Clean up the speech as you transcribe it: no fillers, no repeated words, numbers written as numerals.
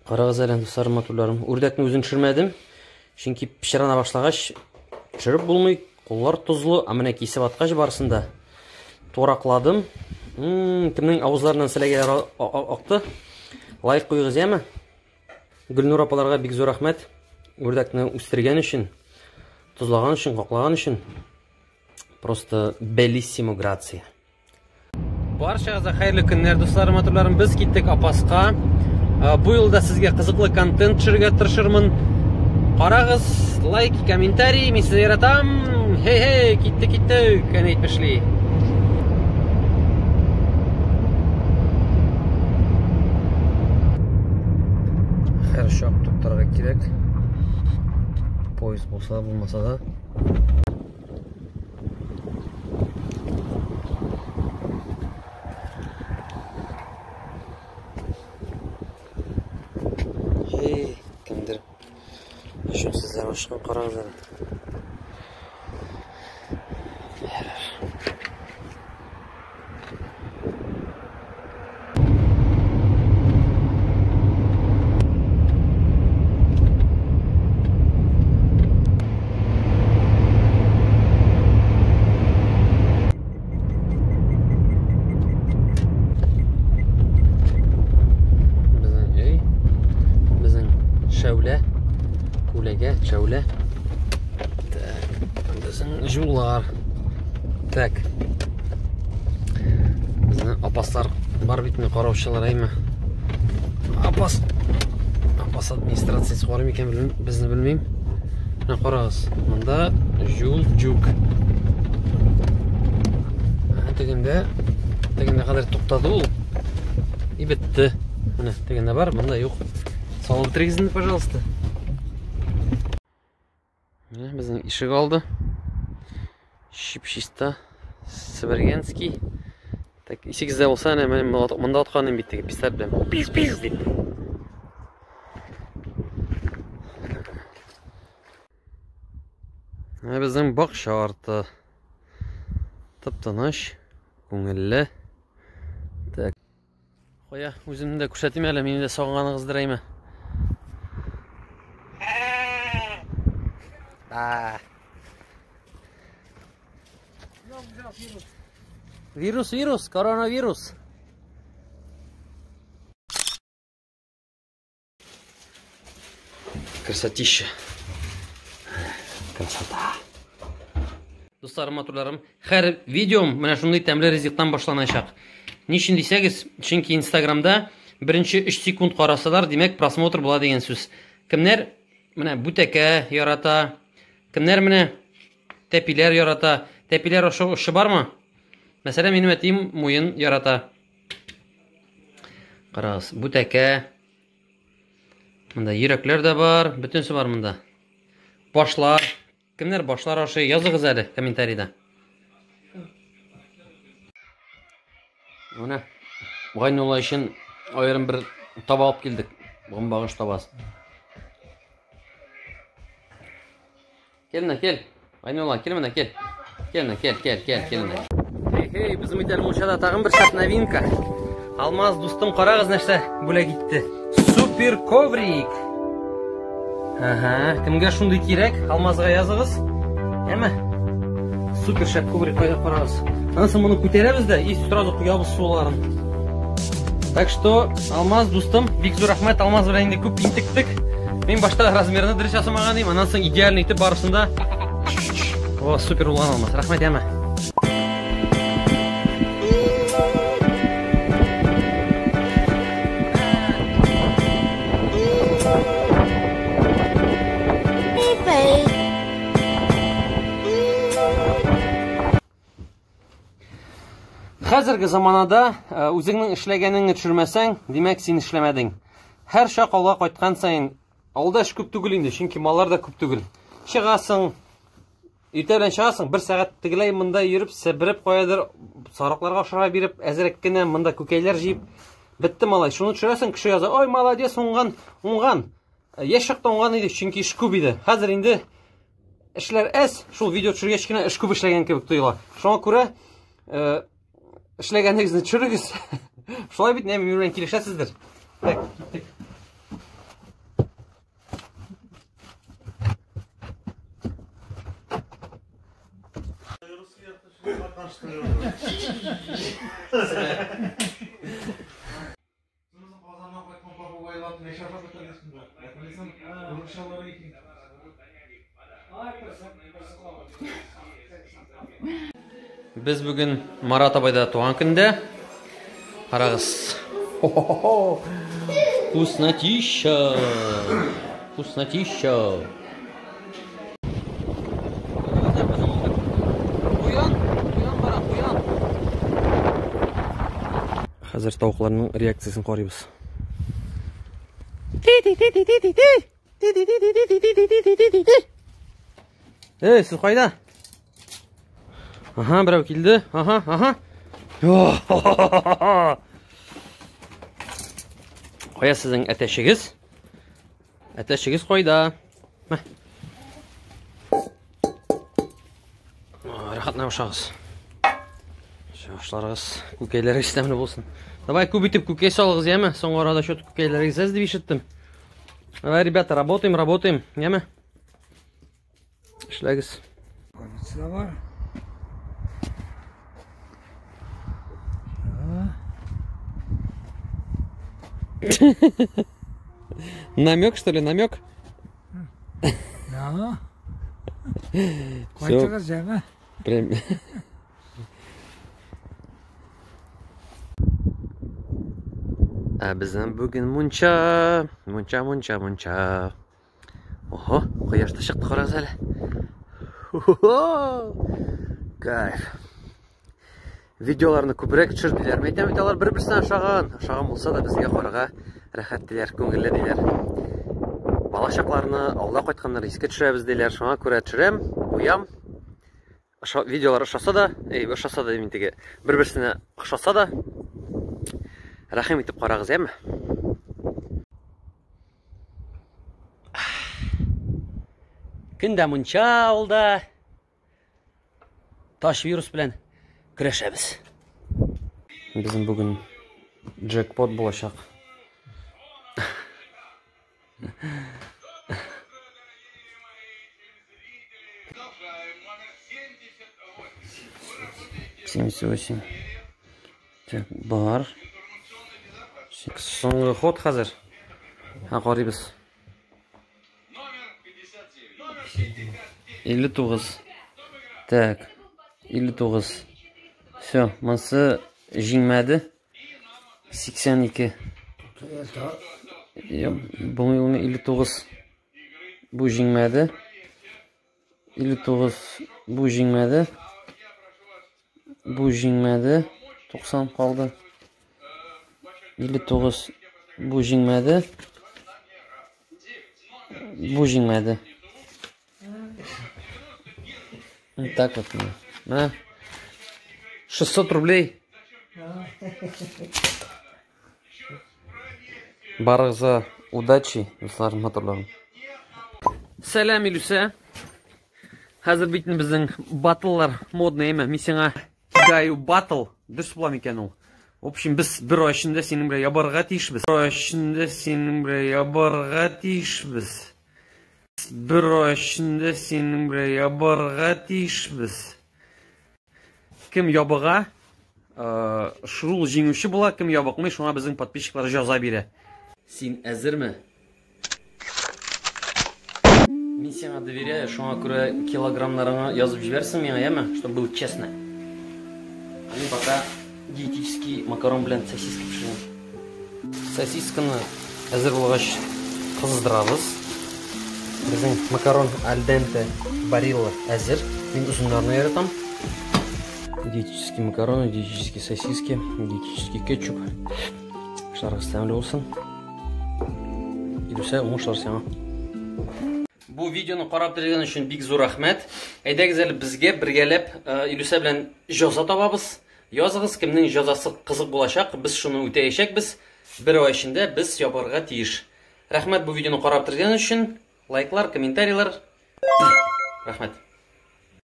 Карагыз әле, дусларым, матурларым. Үрдәкне үзен төшермәдем. Чөнки пычрана башлагач, төшереп булмый. Куллар тозлы, ә менә кисеп аткач барысын да туракладым. Кемнең авызларыннан селәгәйләр акты? Лайк куегыз, яме? Гөлнур апаларга бик зур рәхмәт. Үрдәкне үстергән өчен, тозлаган өчен, каклаган өчен. Просто белиссимо грация. Баршагызга хәерле көннәр, дусларым, матурларым. Без киттек Апаска. Бу юлда сезгә кызыклы контент төшерергә тырышырмын. Карагыз, лайк, комментарий, мин сезне яратам. Хей-хей, киттек, киттек, әни әйтмешли. Һәр чак туктарга кирәк. Поезд булса да, булмаса да. Эй, кемдер өчен сезләр ашкан карагыз әле. Ярар. Безнең өй, безнең шәүлә, күләгә, шәүлә. Так, безнең җулар. Так. Безнең апаслар бар бит инде караучылар, әйме? Апас. Апас администрациясе карый микән, белмим, безне белмим. Менә карагыз, монда жул жук. Тегендә, тегендә кадәр туктады ул. И бетте. Менә тегендә бар, монда юк. Салып бетерегез инде, пожалуйста. Менә безнең ишек алды. Чип-чиста. Себергенский. Так, исегездә булса, әнә мен монда аткан идем бит теге пистолет белән. Пиз-пиз дип. Менә безнең бакча арты. Тып-тыныч, күңелле. Так. Кая, үземне дә күрсәтим әле, мине дә сагынганыгыздыр әйме. Вирус, вирус, коронавирус. Красотища. Красота. Дусларым, матурларым, һәр видеом менә шундый тәмле ризыктан башланачак. Ни өчен дисәгез, чөнки Инстаграмда беренче 3 секунд карасалар, димәк, просмотр була дигән сүз. Кемнәр менә бүтәкә ярата, кемнәр менә тәпиләр ярата, тәпиләр ашау бармы? Мәсәлән, минем әтием муен ярата. Карагыз, бүтәкә. Монда йөрәкләр дә бар, бөтенесе бар монда. Башлар. Кемнәр башлар ашый? Языгыз әле комментарийда. Менә Гайнулла өчен аерым бер таба алып килдек. Гомбагыш табасы. Кел менә, кел. Айнулла, кел менә, кел. Кел менә, кел, кел, кел, кел менә. Хей, хей, безнең бит әле мунчада тагын бер шәп новинка. Алмаз дустым, карагыз нәрсә бүләк итте. Супер коврик. Ага, кемгә шундый кирәк? Алмазга языгыз. Әмма супер шәп коврик кайда карагыз. Аннан соң моны күтәрәбез дә и сразу коябыз суларын. Так что, Алмаз дустым, бик зур рәхмәт. Алмаз белән инде күп интектек. Мин башта размерны дөрес ясамаган идем, аннан соң идеальный итеп барысын да. О, супер булган Алмаз. Рәхмәт, яме. Хәзерге заманада э, үзеңнең эшләгәнеңне төшермәсәң, димәк, син эшләмәдең. Һәр чак авылга кайткан саен, авылда эш күп түгел инде, чөнки маллар да күп түгел. Чыгасың, иртә белән чыгасың, бер сәгать тегеләй монда йөреп, себереп каядыр, сарыкларга ашарга биреп, әзрәк кенә монда күкәйләр җыеп, бетте малай. Шуны төшерәсең, кеше яза, ой, молодец, уңган, уңган. Э, яшь чакта уңган иде, чөнки эш күп иде. Хәзер инде эшләр әз, шул видео төшергәч кенә эш күп эшләгән кебек тоела. Шуңа күрә э, эшләгәнегезне төшерегез. Шулай бит, нәм, минем белән килешәсездер. Так, киттек. яткан что ли? Казаннан кайткан попугайлар нәшә бетердесең бу. Хәтерлисең, русчалары икән. Без бүген Марат абайда туган көндә. Карагыз. Хо-хо-хо. Вкуснотища. Вкуснотища. Куян, куян бара, куян. Хәзер тавыкларның реакциясен карыйбыз. Ти-ти-ти-ти-ти-ти. Ти-ти-ти-ти-ти-ти-ти-ти-ти-ти. Эй, сез кайда? Ага, берәү килде. Ага, ага. Кая сезнең әтәчегез? Әтәчегез кайда? Мә. Рәхәтләнеп ашагыз. Ашларыгыз, күкәйләрегез тәмле булсын. Давай күп итеп күкәй салыгыз, яме? Соңгы арада что-то күкәйләрегез әз дип ишеттем. Давай, ребята, работаем, работаем, яме? Эшләгез. Полиция бар. Намек, что ли, намек? Да. Всё. Кайтыгыз, яме? Прям. Ә безнең бүген мунча, мунча, мунча, мунча. Ого, кояш та чыкты, карагыз әле. Хо-хо-хо! Кайф. Видеоларны күбрәк төшер диләр. Мин әйтәм бит, алар бер-берсенә ошаган. Ошаган булса да безгә карарга рәхәт диләр, күңелле диләр. Бала чакларны, авылда кайтканнар искә төшерәбез диләр. Шуңа күрә төшерәм, куям. Ошо видеолар ошаса да, эй, ошаса да дим теге, бер-берсенә охшаса да, рәхим итеп карагыз, яме? Көндә мунча авылда. Таш вирус белән көрәшәбез. Безнең бүген джекпот булачак. 78. Так, бар. Соңгы ход хәзер. Ха, карыйбыз. 59. Так, 59. Все, монысы җиңмәде. 82. Юк, бу юлы 59. Бу җиңмәде. 59. Бу җиңмәде. Бу җиңмәде. 90 калды. 59. Бу җиңмәде. Бу җиңмәде. Вот так вот. На. 600 рублей. Барыгызга удачи, дусларым, матурларым. Сәлам, Илүсә. Хәзер бит инде безнең батллар модный, әйме? Мин сиңа кидаю батл. Дөрес була микән ул? В общем, без бер ай эчендә синең белән ябарга тиешбез. Бер ай эчендә синең белән ябарга тиешбез. Бер ай эчендә синең белән ябарга тиешбез. Кем ябыга, шул җиңүче була, кем ябыкмый, шуңа безнең подписчиклар җәза бирә. Син әзерме? Мин сиңа доверяю, шуңа күрә килограммнарыңа язып җибәрсең миңа, яме, чтобы было честно. А мин пока диетический макарон белән сосиска пешерәм. Сосисканы әзер булгач кыздырабыз. Безнең макарон аль денте барилла әзер. Мин озыннарны яратам. Диетические макароны, диетические сосиски, диетический кетчуп. Ашларыгыз тәмле булсын. Илүсә, уңышлар сиңа. Бу видеоны карап бетергән өчен бик зур рәхмәт. Әйдәгез әле безгә бергәләп Илүсә белән җәза табабыз. Языгыз, кемнең җәзасы кызык булачак, без шуны үтәячәкбез. Бер ай эчендә без ябарга тиеш. Рәхмәт бу видеоны карап бетергән өчен. Лайклар, комментарийлар. Рәхмәт.